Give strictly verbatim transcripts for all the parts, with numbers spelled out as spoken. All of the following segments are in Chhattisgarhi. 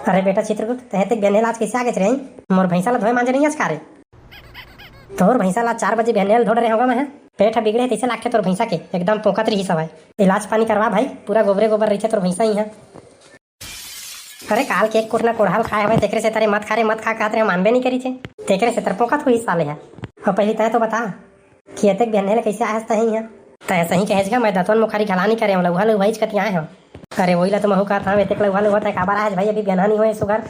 अरे बेटा चित्रगुप्त, तैं एतेक बिहनहे ल आज कइसे आ गेच रे? मोर भैंसा ला धोए मांजे नइ आच का रे? तोर भैंसा ला चार बजे बिहनहे ल धो डरे हों गा मैं। पेट ह बिगड़े हे तइसे लागथे तोर भैंसा के, एकदम पोंकत रिहिस हवय। इलाज पानी करवा भाई, पूरा गोबरे गोबर रहिथे तोर भैंसा इहाँ। अरे काल के एक कुटना कोड़हा ल खाए हवय, तेकरे सेतर ए मत खा रे, मत खा कहत रहेंव, मानबे नइ करिस हे। तेकरे सेतर पोंकत होही साले ह। अउ पहिली तैं तो बता कि एतेक बिहनहे ले कइसे आए हस तैं इहाँ? तैं सही कहेच गा, मैं दतवन मुखारी घला नइ करेंव, लउहा लउहाईच कति आए हंव। अरे वोही ला तो महूं कहत हंव, एतेक लउहा लउहा तैं काबर आए हस भाई, अभी बिहनहा नइ होए सुग्घर।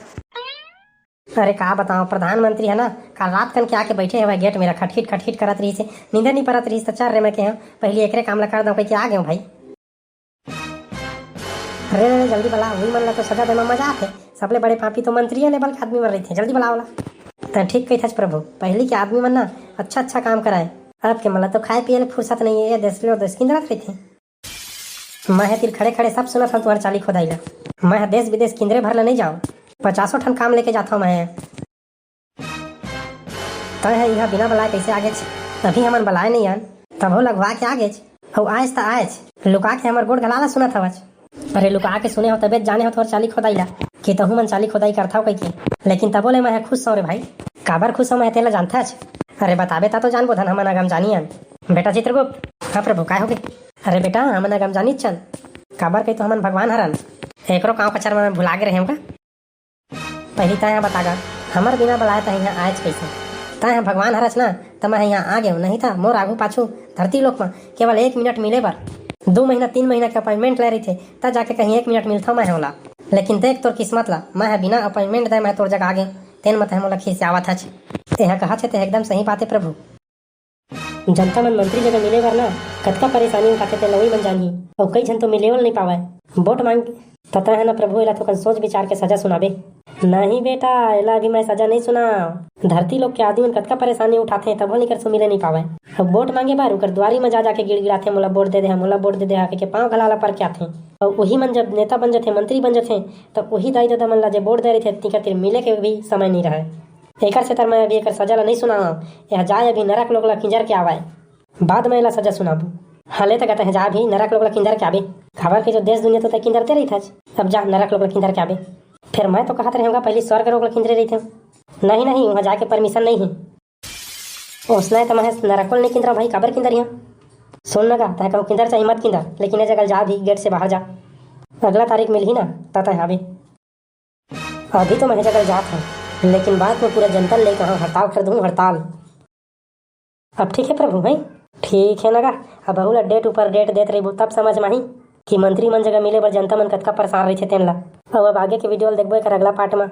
अरे का बतांव, प्रधानमंत्री ह ना, काल रात कन के आके बइठे हवय गेट मेर, खटखिट खटखिट करत रिहिस हे, नींदे नइ परत रिहिस, त चल रे मैं केहेंव, पहिली एकरे काम ला कर दंव कहिके आ गेंव भाई। अरे रे रे, जल्दी बला, उही मन ला तो सजा दे म मजा आथे। सबले बड़े पापी तो मंत्रिये लेवल के आदमी मन रहिथे, जल्दी बला ओला। तैं ठीक कहिथच प्रभु, पहिली के आदमी मन ना अच्छा अच्छा काम कराए, अब के मन ला तो खाए पिए ले फुरसत नइ हे, ए देस ले ओ देस किंदरत रहिथे। मैं ह तीर खड़े खड़े सब सुनत हंव तुंहर चाली खोदाई ला। मैं ह देस बिदेस किंदरे भर ला नइ जांव, पचासों ठन काम लेके जाथंव मैं ह। तैं ह इहाँ बिना बलाए कइसे आ गेच? अभी हमन बलाए नइ अन, तभो लगवा के आ गेच। अउ आएच त आएच, लुका के हमर गोठ घला ला सुनत हवच। अरे लुका के सुने हंव तभे त जाने हंव तोर चाली खोदाई ला, कि तहूं मन चाली खोदाई करथव कहिके। लेकिन तभो ले मैं ह खुस हंव रे भाई। काबर खुस हंव मैं ह तेला जानथच? अरे बताबे ता तो जानबो धन, हमन अगमजानी अन। बेटा चित्रगुप्त। हां प्रभु, काय होगे? अरे बेटा, हमन अगमजानीच अन। काबर कही तो हमन भगवान हरन। एकरो कांव कचर म मैं भुला गे रहेंव का? पहिली तैं ह बता गा, हमर बिना बलाए तैं इहाँ आएच कइसे? तैं ह भगवान हरच ना, त मैं ह इहाँ आ गेंव, नहीं त मोर आघू पाछू धरती लोक म केवल एक मिनट मिले बर दू महीना, तीन महीना के अपॉइंटमेंट ले रहिथे, त जाके कहीं एक मिनट मिलथंव मैं ह ओला। लेकिन देख तोर किस्मत ला, मैं ह बिना अपॉइंटमेंट दे मैं तोर जग आ गेंव, तेन म तैं ह मोला खिसियावत हच। तें ह कहत हे, तें ह एकदम सही बात हे प्रभु। जनता मन मंत्री जगह मिले बर ना कतका परेशानी उठाथे, तेला उही मन जानही। अउ कई झन तो मिले ल नइ पावय, वोट मांग। त तैं ह ना प्रभु, एला थोकन सोच विचार के सजा सुनाबे। नहीं बेटा, एला अभी मैं सजा नइ सुनाव। धरती लोक के आदमी मन कतका परेशानी उठाथे, तभो ले एकर सु मिले नइ पावय। अउ वोट मांगे बर उकर दुवारी म जा जाके गिड़गिड़ाथे, "मोला वोट दे दे हा, मोला वोट दे दे हा," कहिके पांव घला ला पर के आथे। अउ उही मन जब नेता बन जथे, मंत्री बन जथे, त उही दाई ददा मन ला जे वोट दे रहिथे, तिकर तीर मिले के भी समय नइ रहय। एकर सेतर मैं अभी एकर सजा ला नइ सुनावंव। एहा जाय अभी नरक लोक ला किंजर के आवय, बाद म एला सजा सुनाबो। हां ले त गा तैं ह जा अभी नरक लोक ला किंजर के आबे। काबर के जो देश दुनिया तो तैं किंजरते रहिथच, अब जा नरक लोक ला किंजर के आबे। फेर मैं तो कहत रहेंव गा पहिली स्वर्ग लोक ला किंजरे रहिथेंव। नहीं नहीं, उहां जाय के परमिशन नइ हे। ओसने त मैं ह नरक ल नइ किंजरंव भाई, काबर किंजरिहंव? सुन न गा, तैं कहूं किंजर चाहे मत किंजर, लेकिन ए जगह ल जा अभी, गेट से बाहर जा। अगला तारीख मिलही ना, त तैं आबे। अभी तो मैं ए जगह ल जात हंव, लेकिन बाद म पूरा जनता ल लेके हड़ताल कर दूं, हड़ताल। अब ठीक हे प्रभु, हैं? ठीक हे न गा, अब अहू ला डेट ऊपर डेट देत रहिबो, तब समझ म आही कि मंत्री मन जगह मिले बर जनता मन कतका परेशान रहिथे तेन ला। अउ अब आगे के वीडियो ल देखबो एकर अगला पार्ट म।